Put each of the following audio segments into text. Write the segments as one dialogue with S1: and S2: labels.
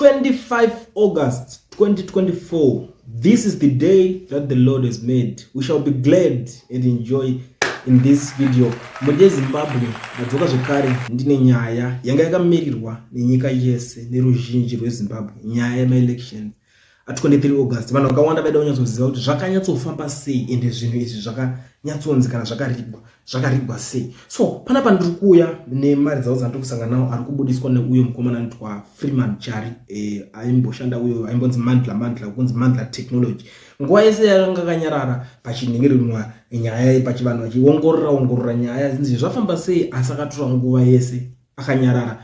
S1: 25 August 2024. This is the day that the Lord has made. We shall be glad and enjoy in this video. Mhuri yeZimbabwe, ndadzoka zvekare ndine nyaya yanga yakamirirwa nenyika yese neruzhinji rweZimbabwe, nyaya yemaelections a23 August. Vanhu vakawanda vaida kunyatsoziva kuti zvakanyatsofamba sei, ende zvinhu izvi zvakanyatsonzi kana zvakarigwa, zvakarigwa sei. So panapa ndiri kuuya nemaresults andiri kusangana nawo ari kubudiswa neuyo mukomana anoitwa Freeman Chari, aimboshanda uyo aimbonzi Mandla, kunzi Mandla Technology. Nguva yese yakanga akanyarara pachinhingirirwa nyaya, pachivanhu vachiongorora ongorora nyaya zinzi zvafamba sei, asi akatora nguva yese akanyarara.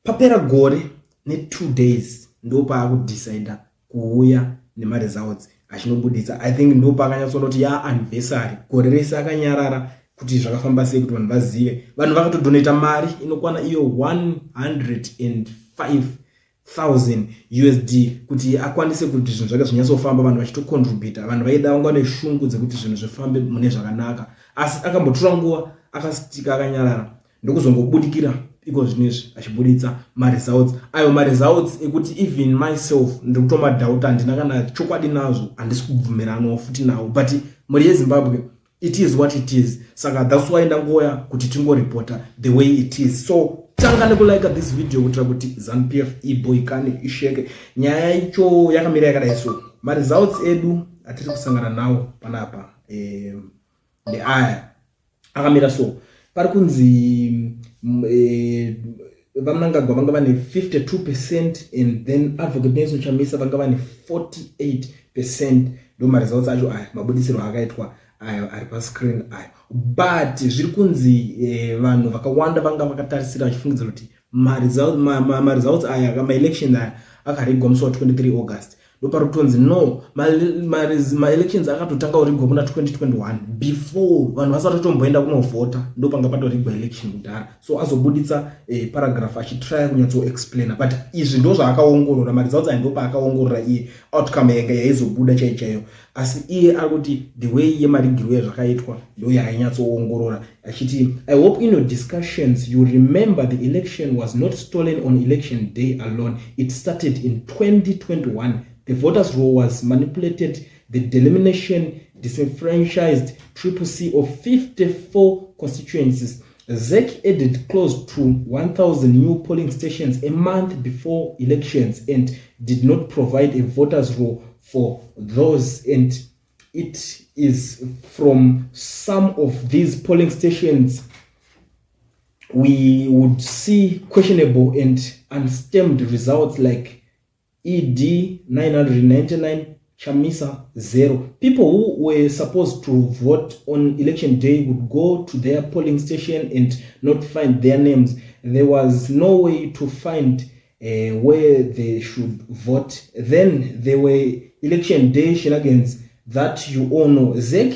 S1: Papera gore ne2 days ndopaakudecida kuuya nemaresults achinobudisa. I think ndopaakanyatsoona kuti yaanniversary, gore rese akanyarara kuti zvakafamba sei, kuti vanhu vazive. Vanhu vakatodonata mari inokwana iyo 105,000 USD kuti akwanise kuti zvinhu zvake zvinyatsofamba. Vanhu vachitocontributa, vanhu vaida, vanga neshungu dzekuti zvinhu zvifambe mune zvakanaka, asi akambotora nguva akasitika akanyarara, ndokuzongobudikira iko zvinezvi achibuditsa maresults ayo, maresults ekuti even myself ndiri kutomadoubta, handina kana chokwadi nazvo, handisi kubvumiranawo futi nawo. But mhuri yeZimbabwe, it is what it is. Saka that's why ndangoya kuti tingoripota the way it is. So tanga nekulike this video kuitira kuti ZANU PF iboikane, isheke. Nyaya icho yakamira yakadai. So maresults edu atiri kusangana nawo panapa ndeaya akamira. So pari kunzi VaMnangagwa vanga vane 52% and then Advocate Nelson Chamisa vanga vane 48%. Ndo maresults acho aya, mabudisirwo akaitwa ayo ari pascreen ayo. But zviri kunzi vanhu vakawanda vanga vakatarisira vachifungidzira kuti maresults ma aya, maelections aya akarigwa musi wa23 August. Ndopari kutonzi no, maelections akatotanga kurigwa muna 2021, before vanhu vasati vatomboenda kunovhota, ndopanga patorigwa election kudhara. So azobuditsa paragraph achitrya kunyatsoexplaina, but izvi ndo zvaakaongorora, maresults aya ndopaakaongorora iye outcome yanga yaizobuda chaiyo chaiyo. Asi iye ari kuti the way yemarigirwo yazvakaitwa ndo yaainyatsoongorora, achiti, "I hope in your discussions you remember the election was not stolen on election day alone. It started in 2021. The voters' roll was manipulated, the delimitation disenfranchised Triple C of 54 constituencies. ZEC added close to 1,000 new polling stations a month before elections and did not provide a voters' roll for those. And it is from some of these polling stations we would see questionable and unstemmed results like ED 999, Chamisa 0. People who were supposed to vote on election day would go to their polling station and not find their names. There was no way to find where they should vote. Then there were election day shenanigans that you all know. ZEC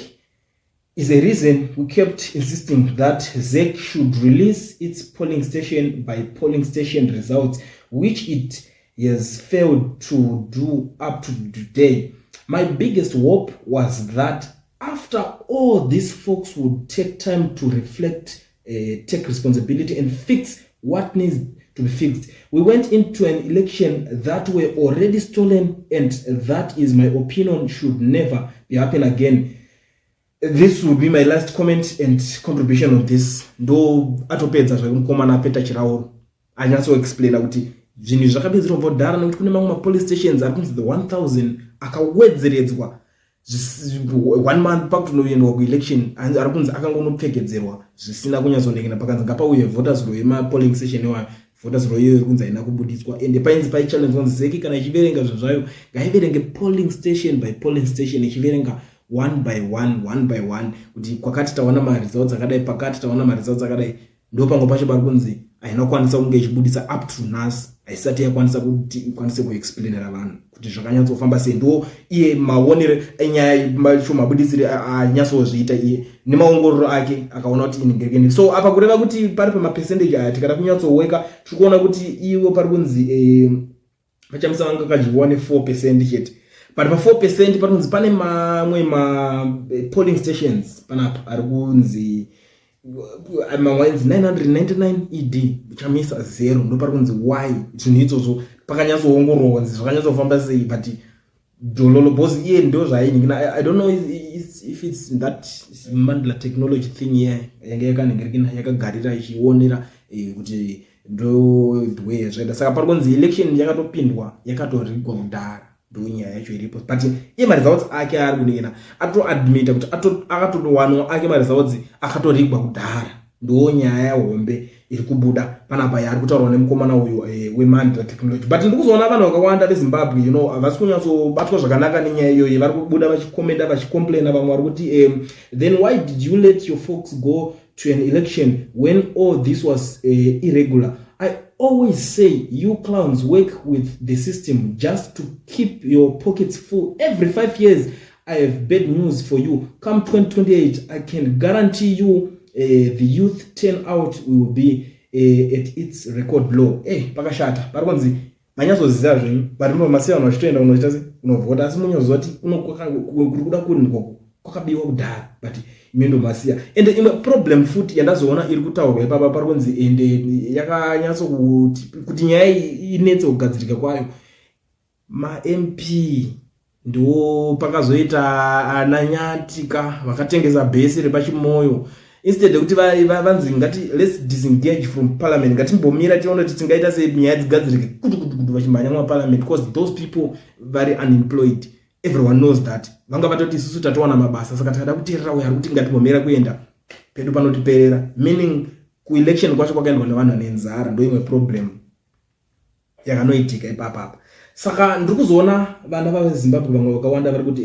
S1: is a reason we kept insisting that ZEC should release its polling station by polling station results, which it has failed to do up to today. My biggest hope was that after all these folks would take time to reflect, take responsibility and fix what needs to be fixed. We went into an election that were already stolen, and that is my opinion, should never be happen again. This will be my last comment and contribution on this." Ndo atopedza zvake mukomana apeta chirauro, anyatsoexplaina kuti zvinhu zvakabetsirwa mbodhara, nekuti kune mamwe mapolice stations ari kunzi the 1000 akawedzeredzwa one month pakutonoendwa kuelection, ari kunzi akangonopfekedzerwa zvisina kunyatsonekena. Pakanzi ngapauye voters roll yemapolling station iwayo, voters roll iyoyo iri kunzi haina kubuditswa. Ende painzi paichallenge kunzi ZEC kana ichiverenga zvinhu zvayo ngaiverenge polling station by polling station, ichiverenga one by one, one by one, kuti kwakati tawana maresults akadai, pakati tawana maresults akadai. Ndo pamwe pacho pari kunzi haina kukwanisa kunge ichibudisa up to nhasi, haisati yakwanisa kuti ikwanise kuexplainera vanhu kuti zvakanyatsofamba sei. Ndo iye maonero enyaya macho, mabudisire anyatsozviita iye nemaongororo ake, akaona kuti iningekeni. So apa kureva kuti pari pamapercentage aya, tikada kunyatsoweka, tiri kuona kuti ivo pari kunzi VaChamisa vanga kadyiwa ne4% chete. But pa4% pari kunzi pane mamwe mapolling stations panapa ari kunzi Mamwe ainzi 999 ED, Chamisa 0. Ndo pari kunzi why zvinhu izvozvo pakanyatsoongororwa nzi zvakanyatsofamba sei, but dololo because iye ndo zvainyikina. I don't know if it's that Mandla Technology thing here yanga yakanhingirikina, yakagarira ichionera kuti ndo the way yazvaita. Saka pari kunzi election yakatopindwa, yakatorigwa kudhara. Ndo nyaya yacho iripo, but iye maresults ake ari kuningina atoadmita kuti akatowanawo ake maresults akatorigwa kudhara. Ndo nyaya hombe iri kubuda panapa yaari kutaurwa nemukomana uyu weMandla Technology. But ndiri kuzoona vanhu vakawanda veZimbabwe havasi kunyatsobatwa zvakanaka nenyaya iyoyi. Vari kubuda vachikomenda, vachicomplaina. Vamwe vari kuti, "Then why did you let your folks go to an election when all this was irregular? I always say you clowns work with the system just to keep your pockets full every 5 years. I have bad news for you. Come 2028, I can guarantee you the youth turn out will be at its record low." Pakashata. Pari kunzi manyatsoziva zvenyu, but masiya vanhu vachitoenda kunoita se kunovhota, asi munyazoziva kuti kuri kuda kurindwa kwakabiwa kudhara, but imi ndomasiya. Ende imwe problem futi yandazoona iri kutaurwa ipapa, pari kunzi ende yakanyatso kuti nyaya iyi inetse kugadzirika kwayo, maMP ndo pakazoita ana Nyatika vakatengesa bhesi repaChimoyo. Instead yekuti vanzi ngati let's disengage from parliament, ngatimbomira tione kuti tingaita sei nyaya dzigadzirike, kuti kuti vachimhanya mumaparliament, because those people vari unemployed, everyone knows that. Vanga vatoti isusu tatowana mabasa, saka takada kuteerera uyo ari kuti ngatimbomira kuenda pedu panotiperera, meaning kuelection kwacho kwakaendwa nevanhu vane nzara. Ndo imwe problem yakanoitika ipapapa. Saka ndiri kuzoona vana vaZimbabwe vamwe vakawanda vari kuti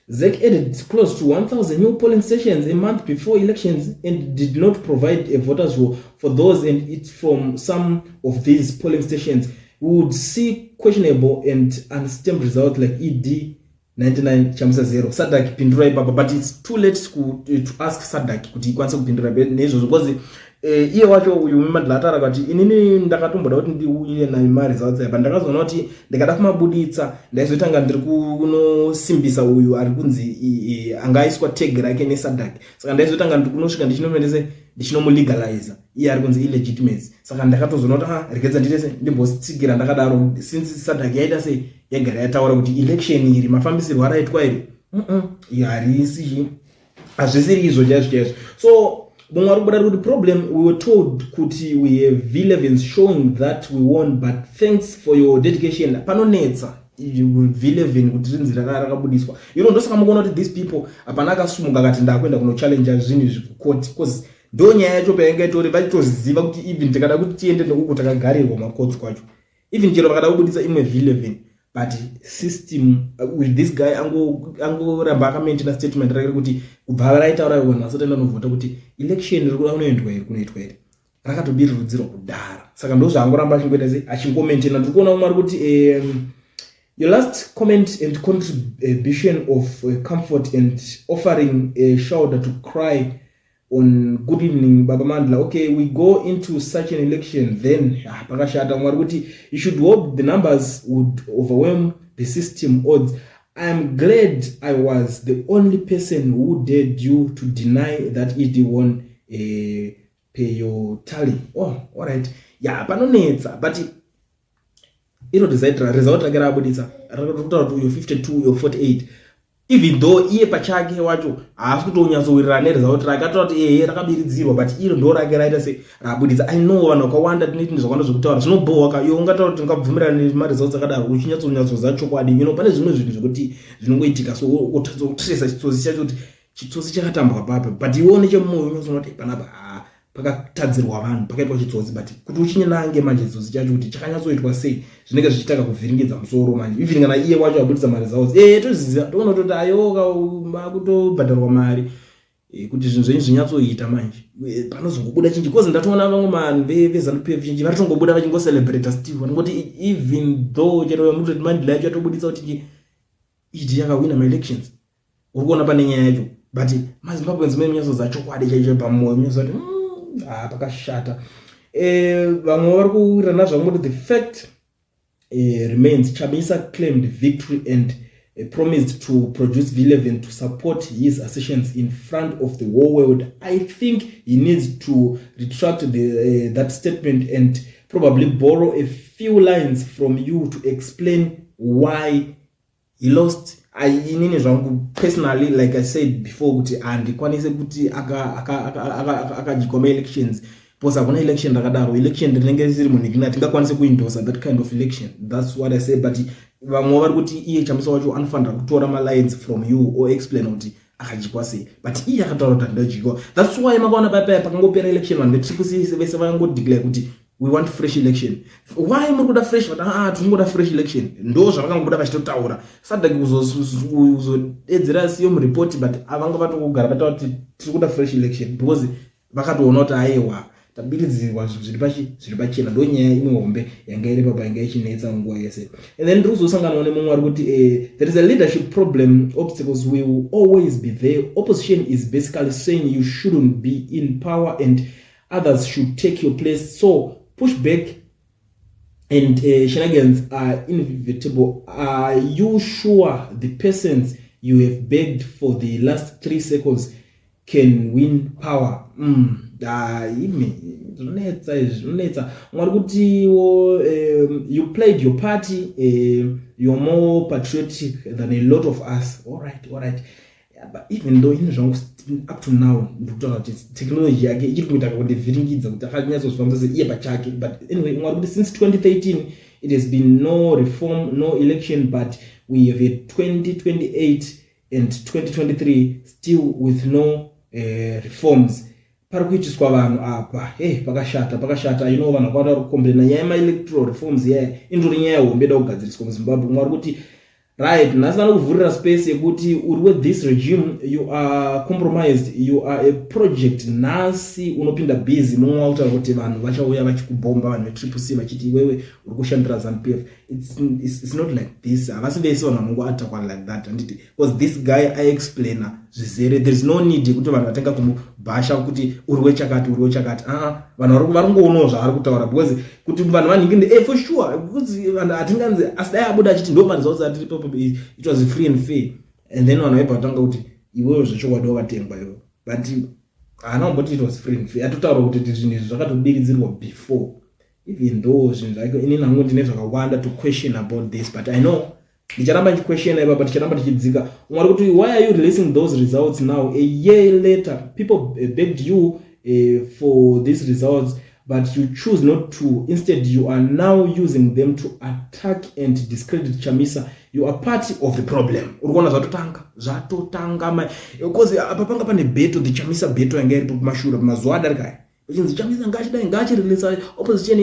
S1: ZEC added close to 1000 new polling stations a month before elections and did not provide a voters roll for those, and it's from some of these polling stations we would see questionable and unstamped results like ED 99, Chamisa 0. SADC, pindura ipapa. But it's too late to ask SADC kuti ikwanise kupindura neizvozvo, because iye wacho uyu Mandla ataura kuti inini ndakatomboda kuti ndiuye nemaresults aya, but ndakazoona kuti ndikada kumabuditsa ndaizotanga ndiri kunosimbisa uyu ari kunzi angaiswa tag rake neSADC. Saka ndaizotanga ndiri kunosvika ndichinoendese, ndichinomulegaliza iye ari kunzi illegitimate. Saka ndakatozoona kuti, ah, regedza nditese ndimbotsigira ndakadaro, since SADC yaita sei, yagara yataura kuti election iri mafambisirwo araitwa iri harisi, hazvisiri izvo chaizvo chaizvo. So mumwe ari kubuda kuti problem, we were told kuti we have V11 showing that we won, but thanks for your dedication. Panonetsa V11 kuti rinzi rakabudiswa. Ndosaka mukuona kuti these people hapana akasumuka akati ndakuenda kunochallenja zvinhu izvi kukoti, because ndo nyaya yacho painga itori. Vachitoziva kuti even tikada kuti tiende nekuku takagarirwa makotsi kwacho, even chero vakada kubudisa imwe V11, but system with this guy angoramba akamaintaina statement rake rekuti kubva raitaura vanhu vasati aenda kuti election iri kuda kunoendwa iri kunoitwa iri rakatobirirudzirwa kudhara. Saka ndo zvaangoramba achingoita sei, achingomaintaina. Ndiri kuona umwe ari kuti, "Your last comment and contribution of comfort and offering a shoulder to cry on. Good evening, Baba Mandla. Okay, we go into such an election then." Ah, pakashata. Mwari kuti you should hope the numbers would overwhelm the system odds. I'm glad I was the only person who dared you to deny that ED won per your tally. Oh, all right. Yeah, panonetsa, but iro result rake raabuditsa rakutaura kuti uyo 52, uyo 48, even though iye pachake wacho haasi kutonyatsowirirana neresult rake. Ataura kuti ehe, rakabiridzirwa, but iro ndo rake raita se raabuditsa. I know vanhu vakawanda tinoti zvakawanda zvekutaura zvinobhohwa ka. Iwe ungataura kuti ungabvumirana nemaresults akadaro uchinyatsonyatsoziva chokwadi? Pane zvimwe zvinhu zvekuti zvinongoitika, so utotresa chitsotsi chacho kuti chitsotsi chakatambwa papi, but iwewo nechemumwoyo unyatsoona kuti panapa pakatadzirwa vanhu, pakaitwa chitsotsi. But kuti uchinyange manje chitsotsi chacho kuti chakanyatsoitwa sei, zvinenge zvichitaka kuvhiringidza musoro manje. Even kana iye wacho abudisa maresults, toziziva, toona kutoti ayoka makutobhadharwa mari kuti zvinhu zvenyu zvinyatsoita. Manje panozongobuda chinji, because ndatoona vamwe vanhu veZANU PF chinji varitongobuda vachingocelebrata still, vanongoti even though chero mutoti Mandla yacho yatobudisa kuti ED yakawina maelections, uri kuona pane nyaya yacho. But maZimbabweans mene munyatsoziva chokwadi chaicho pamwoyo, munyatsoziva kuti ah, pakashata. Vamwe vari kuwirirana zvamwe kuti the fact remains Chamisa claimed victory and Promised to produce V11 to support his assertions in front of the whole world. I think he needs to retract that statement and probably borrow a few lines from you to explain why he lost. Inini zvangu personally, like I said before, kuti handikwanise kuti akadyikwa maelections, because hakuna election rakadaro. Election rinenge risiri munhikini, hatingakwanisi kuendorsa that kind of election. That's what I say, but vamwe vari kuti iye Chamisa wacho anofanira kutora malines from you or explain kuti akadyikwa sei, but iye akataura kuti handadyiwa. That's why makaona papaya pakangopera election, vanhu veTriple C vese vakangodeclare kuti, "We want fresh election." Why muri kuda fresh? But ah, tiringoda fresh election. Ndo zvavakangobuda vachitotaura. SADC kuzodedzera siyo muripoti, but avanga vatongogara vataura kuti tiri kuda fresh election because vakatoona kuti aiwa, tabiridzirwa, zviri pachena. Ndo nyaya imwe hombe yanga iri papa, yanga ichinetsa nguva yese. And then ndiri kuzosanganawo nemumwe ari kuti there is a leadership problem. Obstacles will always be there. Opposition is basically saying you shouldn't be in power and others should take your place, so push back and shenanigans are inevitable. Are you sure the persons you have begged for the last 3 seconds can win power? Imi zvinonetsa izvi, zvinonetsa. Mwari kutiwo you played your party. You're more patriotic than a lot of us. All right. Yeah, but even though ini zvangu up to now ndikutaura kuti technology yake ichiri kuita kundivhiringidza kuti akanyatsozvifambisa sei iye pachake. But anyway, mwari kuti since 2013 it has been no reform, no election, but we have a 2028 and 2023 still with no reforms. Pari kuitiswa vanhu apa. Hey, pakashata, pakashata. Vanhu vakawanda vari kucomplaina nyaya yemaelectoral reforms. Yaya indori nyaya hombe ida kugadziriswa muZimbabwe. Mwari kuti right, nhasi vanokuvhurira space yekuti uri wethis regime, you are compromised, you are a project. Nhasi unopinda busy. Mumwe wakutaura kuti vanhu vachauya vachikubhomba, vanhu veTriple C, vachiti iwewe uri kushandira ZANU PF. It's not like this. Havasi vese vanhu vanongoattackwa like that, handiti? Because this guy aexplaina zvizere. There is no need yekuti vanhu vatenga kumubhasha kuti uri wechakati, uri wechakati. Aa, vanhu vari kungoonawo zvaari kutaura, because kuti vanhu vanhinginde for sure, because vanhu hatinganzi, asi dai abuda achiti ndo maresults atiri papo, it was free and fair, and then vanhu vaibva vatanga kuti iwewe zvechokwadi wakatengwa iwe. But haana kumboti it was free and fair. Atotaura kuti zvinhu izvi zvakatobiridzirwa before, even though zvinhu zvake, inini hangu ndine zvakawanda to question about this, but I know ndicharamba ndichiquestiona ipapa, ticharamba tichidzika. Umwe ari kuti, why are you releasing those results now, a year later? People begged you for these results, but you choose not to. Instead, you are now using them to attack and discredit Chamisa. You are part of the problem. Uri kuona zvatotanga, zvatotanga ma, because apa panga pane battle, the Chamisa battle yanga iripo kumashure mazuva adarika aya, uchinzi Chamisa ngachidai, ngachireleasa, opposition.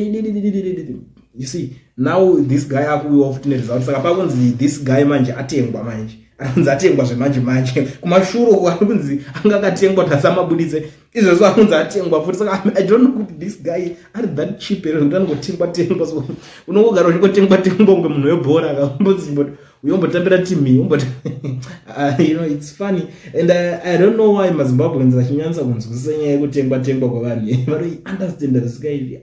S1: You see, now this guy akuuyiwa futi neresult. Saka pakunzi this guy manje atengwa, manje anonzi atengwa zvemanje manje. Kumashure uko ari kunzi anga akatengwa kuti asamabuditse izvozvo, anonzi atengwa futi. Saka I don't know kuti this guy ari that cheap here, zvekuti anongotengwa tengwa. So unongogara uchingotengwa tengwa kunge munhu webhora, akambozimbo uyombotambira timu iyi umbot It's funny and I don't know why maZimbabweans achinyanyisa kunzwisisa nyaya yekutengwa tengwa kwevanhu. Vanoiunderstanda zvisingaiti.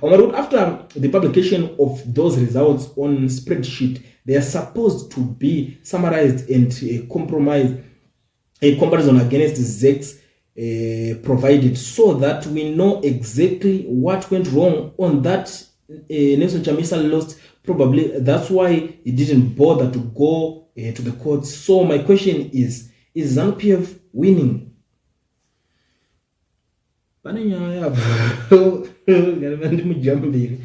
S1: Vamwe kuti after the publication of those results on spreadsheet, they are supposed to be summarized and compromised, a comparison against ZEC's provided, so that we know exactly what went wrong on that. Nelson Chamisa lost. Probably that's why he didn't bother to go to the courts. So my question is ZANU PF winning? Pane nyaya apa, ndimujambiri,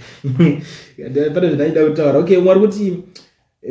S1: pane zvindaida kutaura. Okay, mwari kuti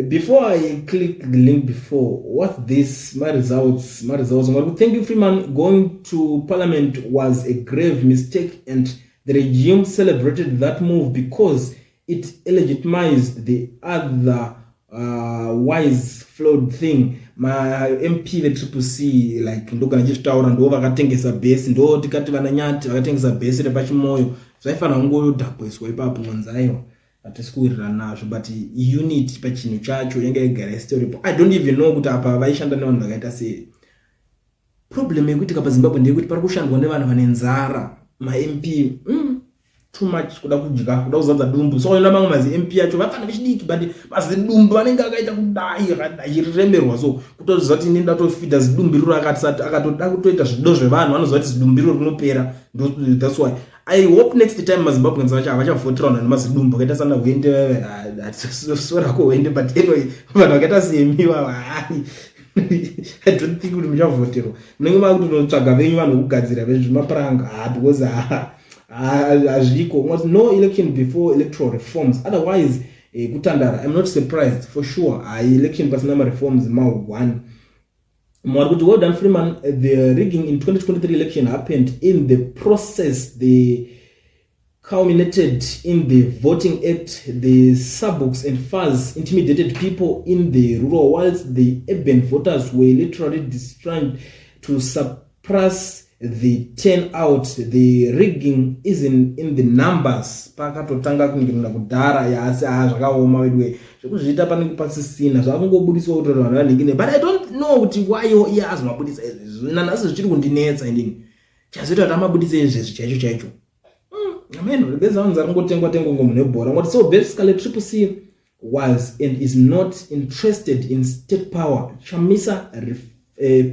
S1: before I click the link before, what's this? My results, my results. Mwari kuti, thank you, Freeman. Going to parliament was a grave mistake and the regime celebrated that move because it legitimized the other wise flawed thing. MaMP veTriple C, like ndogana chizvitaura, ndo vakatengesa bhesi. Ndo tikati vana Nyati vakatengesa bhesi repaChimoyo. Zvaifanira kungodhakwiswa ipapo, ngonzi aiwa, hatisi kuwirirana nazvo. But unit pachinhu chacho yanga igara isitoripo. I don't even know kuti apa vaishanda nevanhu vakaita sei. Problem yekuitika paZimbabwe ndeyekuti pari kushandwa nevanhu vane nzara, maMP. Too much kuda kudya, kuda kuzadza dumbu. So inoda mamwe mazi MP acho vafana vechidiki, but mazidumbu vanenge akaita kudai, achiremerwa. So kutoziva kuti ini ndatofidha zidumbu iroro, akatoda kutoita zvido zvevanhu, vanoziva kuti zidumbu iroro rinopera. That's why I hope next time maZimbabweans vacho havachavhotera vanhu nemazidumbu akaita sana Hwende. Sorako Hwende, but anyway, vanhu vakaita semiwa, I don't think kuti muchavhoterwa. Munenge makutonotsvaga venyu vanhu vekugadzira vezvemapuranga, ha, because hazviko. No election before electoral reforms, otherwise kutandara. I'm not surprised for sure. Hai, election pasina mareforms, ma1. Mwari kuti, "Well done, Freeman. The rigging in 2023 election happened in the process. The culminated in the Voting Act. The Sabhukus and FAZ intimidated people in the rural, whilst the urban voters were literally disenfranchised to suppress the turn out. The rigging isn't in the numbers." Pakatotanga kunge kudhara yasi. Ha, zvakaoma vedwe, zvekuzviita panenge pasisina, zvakungobudiswa kuti vanhu vanhingine, but I don't know kuti why iye azomabudisa izvezvi. Nanhasi zvichiri kundinetsa inini, chazoita kuti amabudisa izvezvi chaicho chaicho. Amen, regeza vanzi aringotengwa tengwa ngomunhu nebhora ngoti. So basically, Triple C was and is not interested in state power. Chamisa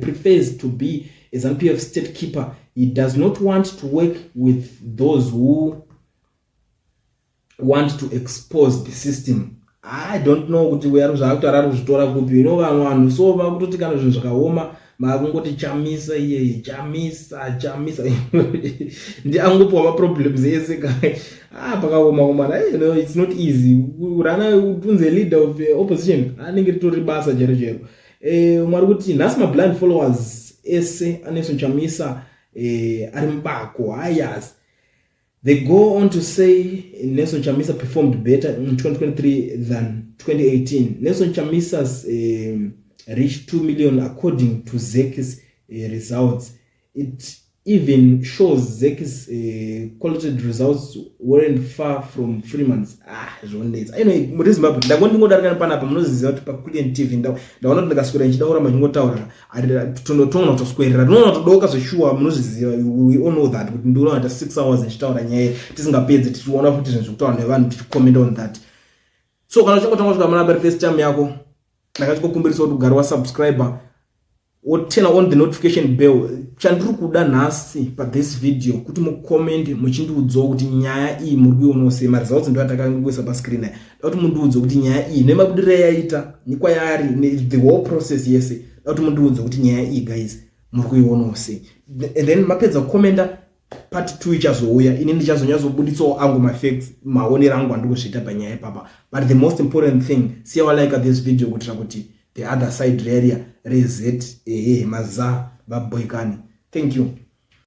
S1: prefers to be a ZANU-PF state keeper. He does not want to work with those who want to expose the system. I don't know kuti zvaakuti ari kuzvitora kupi. Ino vamwe vanhu so vakutoti kana zvinhu zvakaoma, makungoti Chamisa iyeye, Chamisa, Chamisa, ndi angopiwa maproblems ese. Ah, pakaoma komana. No, it's not easy rana tunze leader of opposition, anenge ritori basa chero chero. Mwari kuti nhasi mablind followers ese aNelson Chamisa ari mubako. Hayas. They go on to say Nelson Chamisa performed better in 2023 than 2018. Nelson Chamisa's reached 2 million according to ZEC's results. It even shows ZEC's qualitative results weren't far from Freeman's. Ah, zvonetsa. Anyway, muri Zimbabwe, ndangondingodarika panapa. Munoziziva kuti paKulian TV ndaona kuti ndikaswera ndichida kuramba ndingotaura, toona kutoswerera, tinoona kutodoka zveshuwa. Munozviziva, we all know that kuti ndinoona ta 6 hours ndichitaura nyaya tisingapedzi, tichiona futi zvinhu zvekutaura nevanhu, tichicommenta on that. So kana uchingotanga kusvika manapa first time yako, ndakachikokumbirisa kuti ugare wasubscriber, woturn on the notification bell. Chandiri kuda nhasi pathis video kuti mucomment muchindiudzawo kuti nyaya iyi muri kuionawo sei. Maresults ndo atakangoisa pascreen aya. Da kuti mundiudze kuti nyaya iyi nemabudiro yaita nekwayari, the whole process yese, da kuti mundiudze kuti nyaya iyi, guys, muri kuionawo sei. And then mapedza kukomenda, part 2 ichazouya. Ini ndichazonyatsobuditsawo angu mafacts, maonero angu andiri kuzviita panyaya ipapa. But the most important thing, siya walike this video kuitira kuti the other side reria rez ehe maza vaboikani. Thank you.